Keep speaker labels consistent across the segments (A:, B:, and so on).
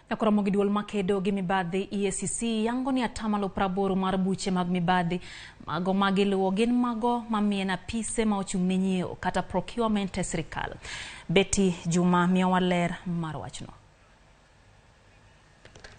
A: Nyakoromo gi duol makedo gi mibadhi EACC yango ni atamalo 80 mar buche mag mibadhi mago magiluwo gin mago mamien apise ma ochung' ne nyiewo kata procurement e sirikal. Betty Juma miyowa ler mar wachno.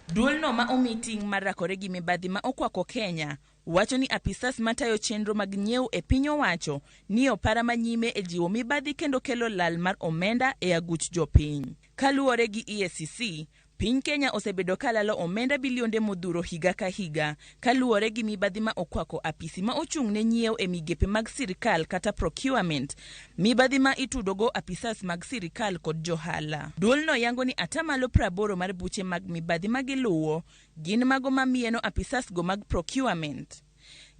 B: Duolno ma omi ting' mar rakore gi mibadhi ma okwako Kenya wacho ni apisas matayo chenro mag nyiewo e piny owacho ni opara manyime e jiwo mibadhi kendo kelo lal mar omenda e aguch jopiny. Kaluwore gi EACC, piny Kenya osebedo ka lalo omenda bilionde modhuro higa ka higa kaluwore gi mibadhi ma okwako apisi ma ochung' ne nyiewo e migepe mag sirikal kata procurement, mibadhi ma itudogo apisas mag sirikal kod johala. Duolno yango ni atamalo 80 mar buche mag mibadhi ma giluwo gin mago mamieno apisas go mag procurement.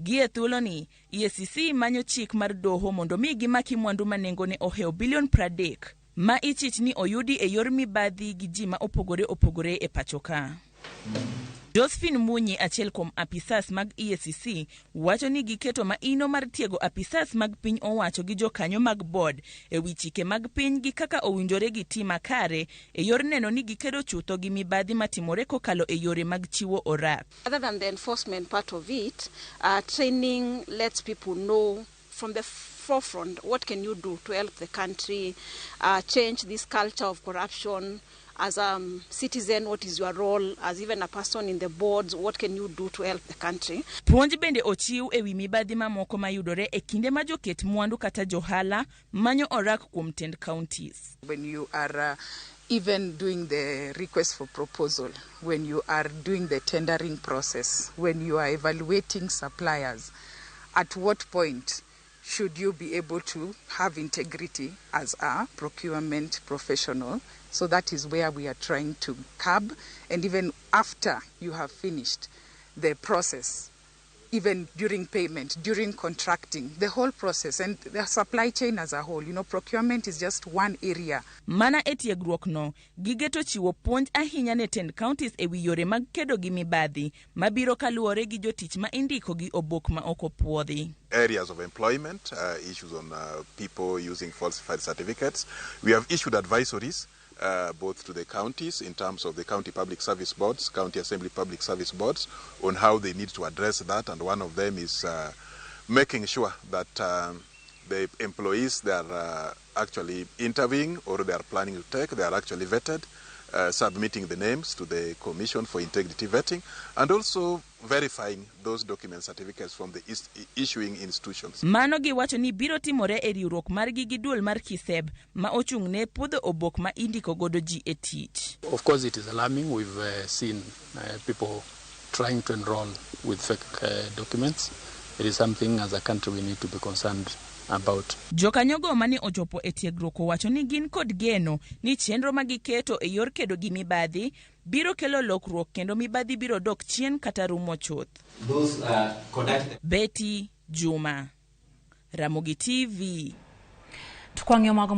B: Gi e thuoloni, EACC manyo chik mar doho mondo mi gimaki mwandu ma nengone ohewo bilion 30 ma ichich ni oyudi e yor mibadhi gi ji ma opogore opogore e pacho ka. Josephine Munyi, achiel kuom apisas mag EACC, wacho ni giketo maino mar tiego apisas mag piny owacho gi jokanyo mag board e wi chike mag piny gi kaka owinjore giti makare e yor neno ni gikedo chutho gi mibadhi matimore kokalo e yore mag chiwo orak.
C: Other than the enforcement part of it, training lets people know from the forefront what can you do to help the country change this culture of corruption. As a citizen, what is your role? As even a person in the boards, what can you do to help the country?
B: Puonj bende ochiw e wi mibadhi mamoko mayudore e kinde ma joket mwandu kata johala manyo orak kuom tend counties.
D: When you are even doing the request for proposal, when you are doing the tendering process, when you are evaluating suppliers, at what point should you be able to have integrity as a procurement professional? So that is where we are trying to curb. And even after you have finished the process, even during payment, during contracting, the whole process and the supply chain as a whole, procurement is just one area.
B: Mana e tiegruok no, gigeto chiwo puonj ahinya ne tend counties e wi yore mag kedo gi mibadhi mabiro kaluwore gi jotich ma indiko gi obok ma ok opuodhi.
E: Areas of employment, issues on people using falsified certificates. We have issued advisories both to the counties in terms of the county public service boards, county assembly public service boards, on how they need to address that. And one of them is making sure that the employees they are actually interviewing or they are planning to take, they are actually vetted, submitting the names to the Commission for Integrity Vetting, and also verifying those document certificates from the issuing institutions.
B: Mano giwacho ni biro timore e riwruok margi gi duol mar KISEB ma ochung' ne puodho obok ma indiko godo ji e tich.
F: Of course, it is alarming. We've seen people trying to enroll with fake documents. It is something as a country we need to be concerned about.
B: Jokanyogo mane ochopo e tiegruok owacho ni gin kod geno ni chenro ma giketo e yor kedo gi mibadhi biro kelo lokruok kendo mibadhi biro dok chien kata rumo chuth.
G: Those conduct
B: Betty Juma, Ramogi TV.
A: Tukwang'eyo mago.